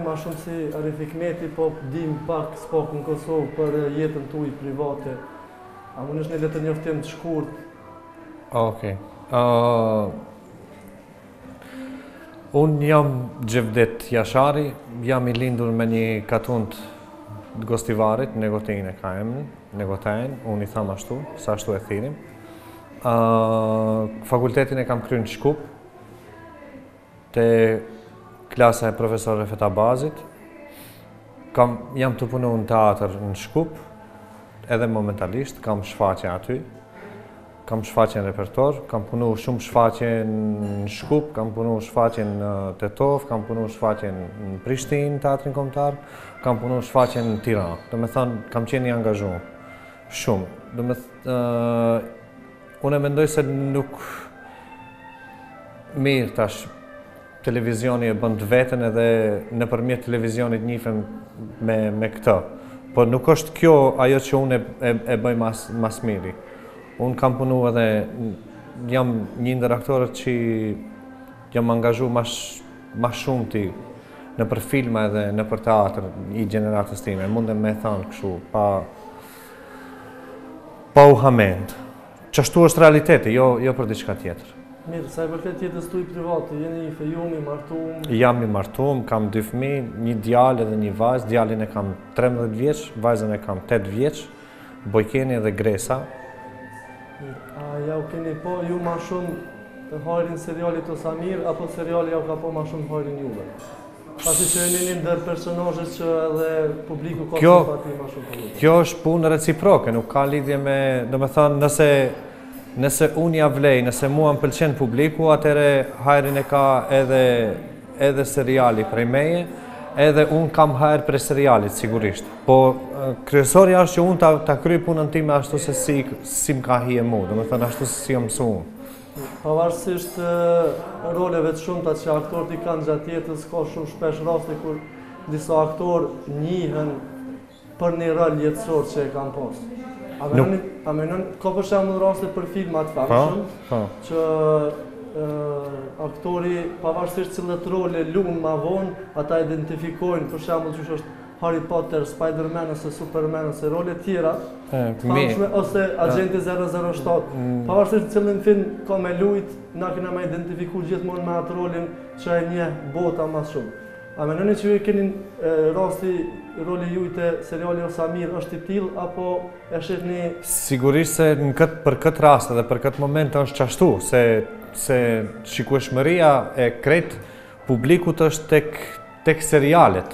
ma shumë si Arif Ikmeti, po dim pak s'paku në Kosovë për jetën tuaj private. A mundesh një letërnjoftim të shkurt? Okej. Uh, unë jam Xhevdet Jashari, jam i lindur me një katund të Gostivarit, Negotin e ka emrin, Negotin, unë i tham ashtu, se ashtu e thirrim. Uh, fakultetin e kam kry në Shkup, te klasa e profesor Refet Abazit. Kam, jam tu punu në teatr në Shkup, edhe momentalisht, kam shfaqe aty, kam shfaqe në repertor, kam punu shumë shfaqe në Shkup, kam punu shfaqe në Tetovë, kam punu shfaqe në Prishtinë, Teatrin Kombëtar, kam punu shfaqe në Tiranë. Domethanë, kam qenë i angazhu shumë. Domethënë, unë e mendoj se nuk mirë tash televizioni e bën të veten edhe nëpërmjet televizionit njifem me, me këtë. Po nuk është kjo ajo që unë e, e, e bëj mas, mas miri. Unë kam punu edhe, jam një ndër aktorët që jam angazhu ma, ma shumti nëpër filma edhe nëpër teatr i gjeneratës time. Mundem me thanë kështu, pa, pa u hamend. Qashtu është realiteti, jo, jo për diçka tjetër. Mirë, sa i përket jetës tuaj private, jeni i fejum, i martum? Jam i martum, kam dy fëmijë, një djalë edhe një vajzë. Djalin e kam 13 vjeç, vajzën e kam 8 vjeç, Bojkeni dhe Gresa. Mirë, a ja u keni pa ju ma shumë hajrin serialit O sa mirë, apo seriali ja u ka pa ma shumë hajrin juve? Pasi që jeni një ndër personazhet që edhe publiku ka kjo, simpati ma shumë për Kjo është punë reciproke, nuk ka lidhje me, domethanë, nëse, nëse unë ja vlej, nëse mua më pëlqen publiku, atëherë hajrin e ka edhe, edhe seriali prej meje, edhe unë kam hajr prej serialit, sigurisht. Po, kryesorja është që unë ta, ta kryj punën time ashtu se si, si më ka hije mu, domethanë, ashtu se si jam mësu unë. Pavarësisht roleve të shumta që aktorët i kanë gjatë jetës, ka shumë shpesh raste kur disa aktorë njihen për një rol jetësor që e kanë pas. A menon, a menon, ka për shembull raste për filma të famshëm, po, po. që aktori pavarësisht cilët role lun ma vonë, ata identifikojnë për shembull qysh është Harry Potter, Spider-Man ose Superman ose role tjera të famshme ose Agenti 007. Mm. Pavarësisht cilin film ka me lujt, na kena me identifiku gjithmonë me atë rolin që e njeh bota ma shumë. A menoni që ju e keni rasti roli juj te seriali O sa mirë është i tillë apo e shihni Sigurisht se në kët, për këtë rast edhe për këtë moment është qashtu, se se shikueshmëria e krejt publikut është tek tek serialet.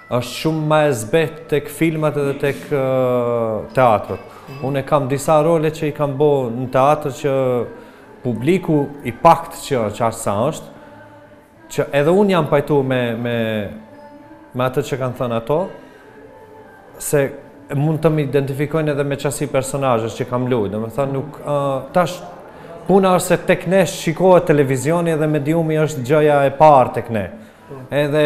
Është shumë ma e zbehtë tek filmat edhe tek teatrot. Mhm. Unë e kam disa role që i kam bo në teatr që publiku i pakt që që ashtë sa është, që edhe unë jam pajtu me, me, me atë që kanë thënë ato, se mund të më identifikojnë edhe me qasi personazhesh që kam lujt, domethanë nuk, uh, tash, puna është se tek ne shikohet televizioni edhe mediumi është gjëja e parë tek ne. Po. Edhe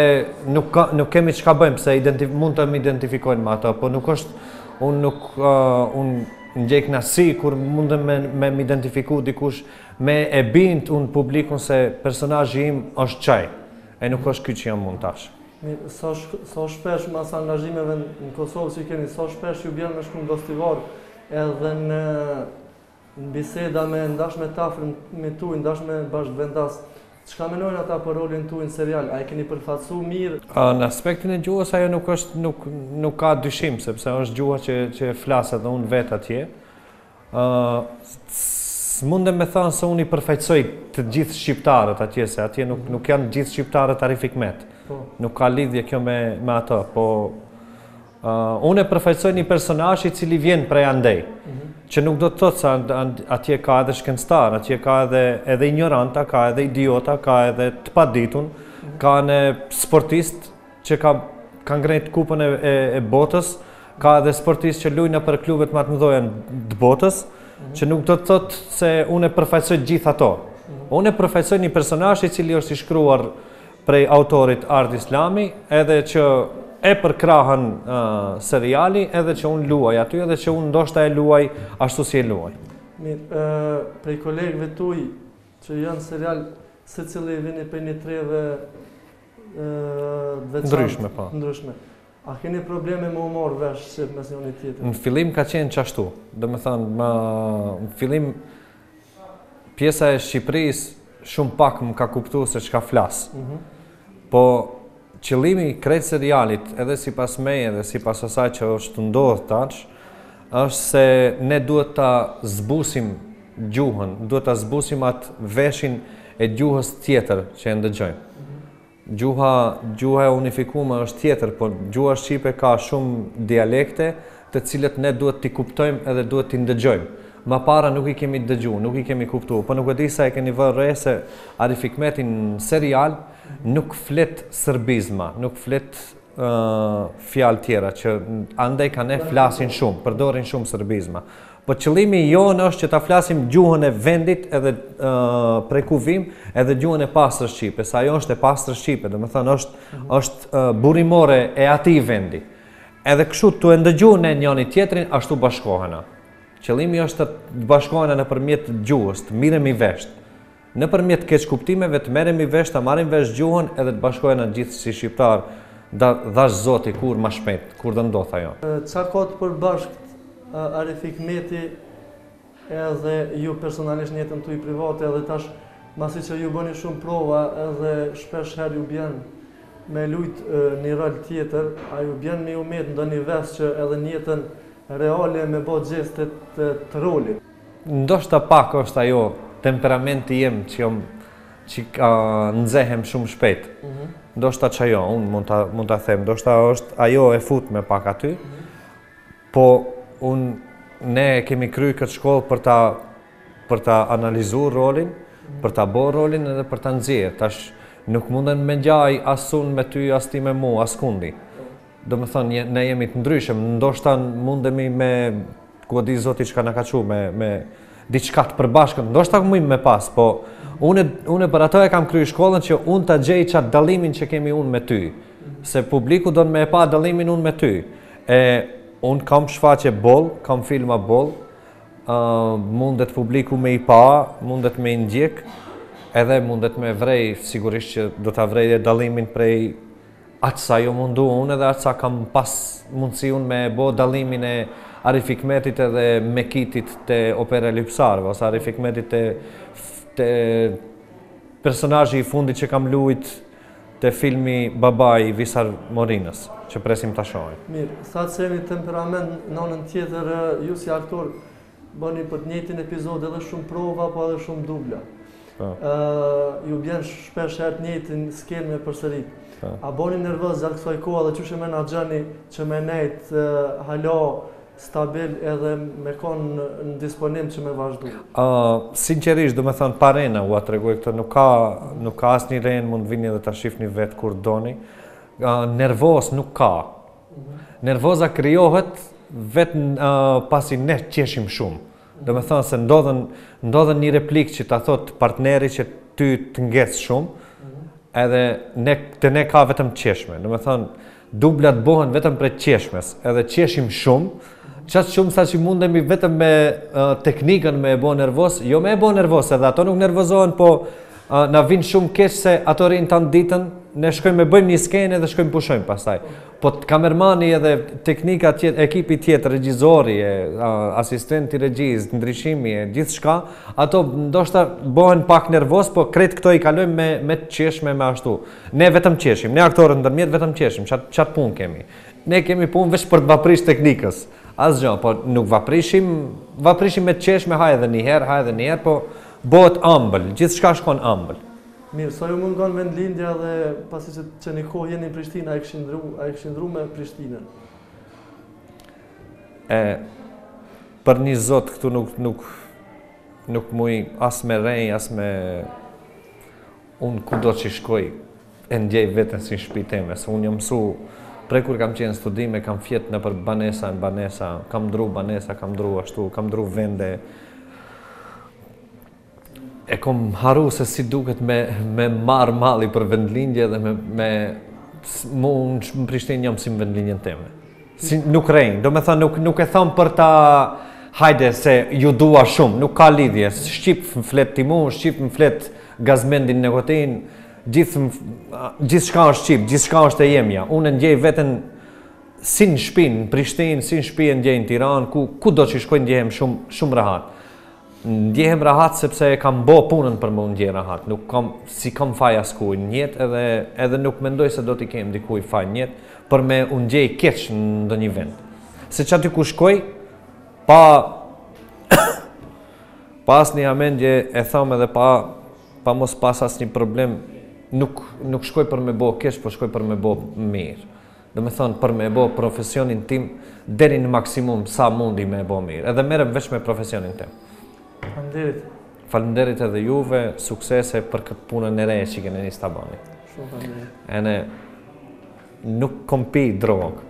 nuk, ka, nuk kemi çka bëjmë, se identif mund të më identifikojnë me ato, po nuk është, unë nuk, uh, unë ndjej knaqësi kur mundem me, me më identifiku dikush, me e bind unë publikun se personazhi im është qaj, e nuk është ky që jam unë tash. Mirë, sa, sa shpesh mas angazhimeve në Kosovë që keni, sa shpesh ju bjen me shku në Gostivar edhe në, në biseda me ndash me t'afërmit tuj, ndash me bashkëvendas, çka menojnë ata për rolin tuj në serial, a e keni përfaqësu mirë? Në aspektin e gjuhës ajo nuk është nuk nuk ka dyshim sepse është gjuha që që flas edhe unë vetë atje. S'mundem me thanë se unë i përfaqësoj të gjithë shqiptarët atje, se atje nuk, nuk janë gjithë shqiptarët Arif Ikmet. Po. Nuk ka lidhje kjo me, me ato, po uh, unë e përfaqësoj një personazh i cili vjen prej andej, mm -hmm. që nuk do të thotë se atje ka edhe shkencëtar, atje ka edhe, edhe injoranta, ka edhe idiota, ka edhe të paditun, mm -hmm. ka edhe sportist që ka, ka ngrejt kupën e, e, e botës, Ka edhe sportistë që lujnë nëpër klubet më të mëdha të botës, mhm. që nuk do të thotë se unë e përfaqësoj gjithë ato. Mhm. Unë e përfaqësoj një personazh i cili është i shkruar prej autorit Ard Islami, edhe që e përkrahën uh, seriali, edhe që unë luaj aty, edhe që unë ndoshta e luaj ashtu si e luaj. Mirë, uh, prej kolegëve tuj që janë serial, secili vini prej një treve. të veçantë. Ndryshme, po. Ndryshme. A keni probleme me u marrë vesh shqip mes njëri tjetrit? Në fillim ka qenë qashtu. Domethënë, më, në fillim pjesa e Shqipërisë shumë pak më ka kuptu se çka flas. Mm -hmm. Po, qëllimi i krejt serialit, edhe sipas meje edhe sipas asaj që është tu ndodhë tash, është se ne duhet ta zbusim gjuhën, duhet ta zbusim atë veshin e gjuhës tjetër që e ndëgjojmë. Gjuha, gjuha e unifikume është tjetër, po gjuha shqipe ka shumë dialekte të cilët ne duhet t'i kuptojmë edhe duhet t'i ndëgjojmë. Ma para nuk i kemi dëgju, nuk i kemi kuptu, po nuk e di sa e keni vënë re se Arif Hikmeti në serial nuk flet serbizma, nuk flet fjalë tjera që andej ka ne flasin shumë, përdorin shumë serbizma. Po qëllimi jonë është që ta flasim gjuhën e vendit edhe uh, prej ku vim, edhe gjuhën e pastër shqipe, se ajo është e pastër shqipe, domethënë është, mm -hmm. është uh, burimore e atij vendi. Edhe kështu tu e ndëgju ne njëni tjetrin, ashtu bashkohena. Qëllimi është të bashkohena nëpërmjet gjuhës, të mirremi vesh. Nëpërmjet keqkuptimeve të merremi vesh, ta marrim vesh gjuhën edhe të bashkohena gjithë si shqiptarë, da dhashtë Zoti kur ma shpejt, kur do ndodhë ajo. Ça ka të përbashkët Arif Hikmeti edhe ju personalisht në jetën tuaj private edhe tash masi që ju bëni shumë prova edhe shpesh herë ju bjen me lujt një rol tjetër, a ju bjen me ju met ndonjë ves që edhe në jetën reale me bo gjestet të rolit? Ndoshta pak është ajo temperamenti jem që jam që nxehem shumë shpejt. Mm -hmm. Ndoshta qajo, unë mund ta mund ta them, ndoshta është ajo e futme pak aty. Mm -hmm. Po unë ne kemi kry këtë shkollë për ta për ta analizu rolin, mm -hmm. për ta bo rolin edhe për ta nxjerr. Tash nuk mundem me ngjaj as unë me ty, as ti me mu, askundi. Domethënë, ne jemi të ndryshëm, ndoshta mundemi me, ku e di zoti çka na ka çu, me, me diçka të përbashkët, ndoshta mujmë me pas, po unë, unë për ato e kam kry shkollën që unë ta gjej qatë dallimin që kemi unë me ty, se publiku don me e pa dallimin unë me ty. E unë kam shfaqje boll, kam filma boll, uh, mundet publiku me i pa, mundet me i ndjek, edhe mundet me vrej, sigurisht që do ta vrej dallimin prej Aq sa jom mundu unë edhe aq sa kam pas mundësi unë me bo dallimin e Arif Hikmetit edhe Mekitit te Opera e Lypsarëve, ose Arif Hikmetit te, te personazhi i fundit që kam lujt te filmi Babai i Visar Morinës, që presim ta shohim. Mirë, thatë se jeni temperament në anën tjetër, ju si aktor Bëni për të njëjtin epizod edhe shumë prova, po edhe shumë dubla. Po. Ju bjen shpesh herë të njëjtin skenë me përsërit. Po. A bëheni nervoz gjatë kësaj kohe dhe qysh e menaxhoni që me nejt hala stabil edhe me kon në disponim që me vazhdu? Uh, sinqerisht, domethënë, pa rrena ua tregoj këtë, nuk ka, nuk ka asnjë rrenë, mund të vini dhe ta shifni vetë kur doni. Uh, nervoz nuk ka. Nervoza krijohet vetë uh, pasi ne qeshim shumë. Domethënë se ndodhën, ndodhën një replikë që ta thot partneri që ty të ngec shumë, edhe ne, te ne ka vetëm qeshme. Domethënë, dublat bohen vetëm prej qeshmes, edhe qeshim shumë, qaq shumë sa që mundemi vetëm me uh, teknikën me e bo nervoz, jo me e bo nervoz, edhe ato nuk nervozohen, po Na vin shumë keq se ato rrinë tanë ditën, ne shkojmë e bëjmë një skenë dhe shkojmë pushojmë pastaj. Po kamermani edhe teknika tjetër, ekipi tjetër, regjizori, e, asistenti i regjisë, ndryshimi e gjithçka, ato ndoshta bëhen pak nervoz, po krejt këto i kalojmë me me qeshme me ashtu. Ne vetëm qeshim, ne aktorët ndërmjet vetëm qeshim, qat qat punë kemi. Ne kemi punë veç për t'va prish teknikës. Asgjë, po nuk va prishim, va prishim me qeshme, haj edhe një herë, haj edhe një herë, po Bëhet ambël, gjithçka shkon ambël. Mirë, sa ju mungon vendlindja dhe pasi që që një kohë jeni në Prishtinë, a e kishit ndru, a e kishit ndru me Prishtinën? E, për një zot këtu nuk, nuk, nuk muj as me rrej, as me... Unë kudo që shkoj, e ndjej veten si në shtëpi teme, se unë jam mësu prej kur kam qenë studime, kam fjet nëpër banesa në banesa, kam ndru banesa, kam ndru ashtu, kam ndru vende. E kom harru se si duket me, me marr malli për vendlindje dhe me, me mu në Prishtinë jam si në vendlindjen teme. Si nuk rrej, domethënë nuk, nuk e thom për ta hajde se ju dua shumë, nuk ka lidhje, shqip më flet ti mu, shqip më flet Gazmendi në Negotinë. Gjithë, gjithçka është shqip, gjithçka është e jemja. Unë e ndjej veten si në shpi, në Prishtinë, si në shpi e ndjej në Tiranë, ku, kudo që shkoj ndjehem shumë, shumë rahat. Ndjehem rahat sepse e kam bo punën për me u ndje rahat. Nuk kam, s'i kam faj askuj në jetë edhe, edhe nuk mendoj se do t'i kem dikuj faj në jetë për me u ndje keq në ndonjë vend. Se që aty ku shkoj, pa, pa asnjë hamendje e tham edhe pa, pa mos pas asnjë problem, nuk, nuk shkoj për me bo keq, po shkoj për me bo mirë. Domethonë, për me bo profesionin tim deri në maksimum sa mundi me bo mirë. Edhe merrem veç me profesionin tim. Faleminderit. Faleminderit edhe juve, suksese për këtë punën e re që keni nis ta bani. Shumë faleminderit. Ene nuk kom pi drogë.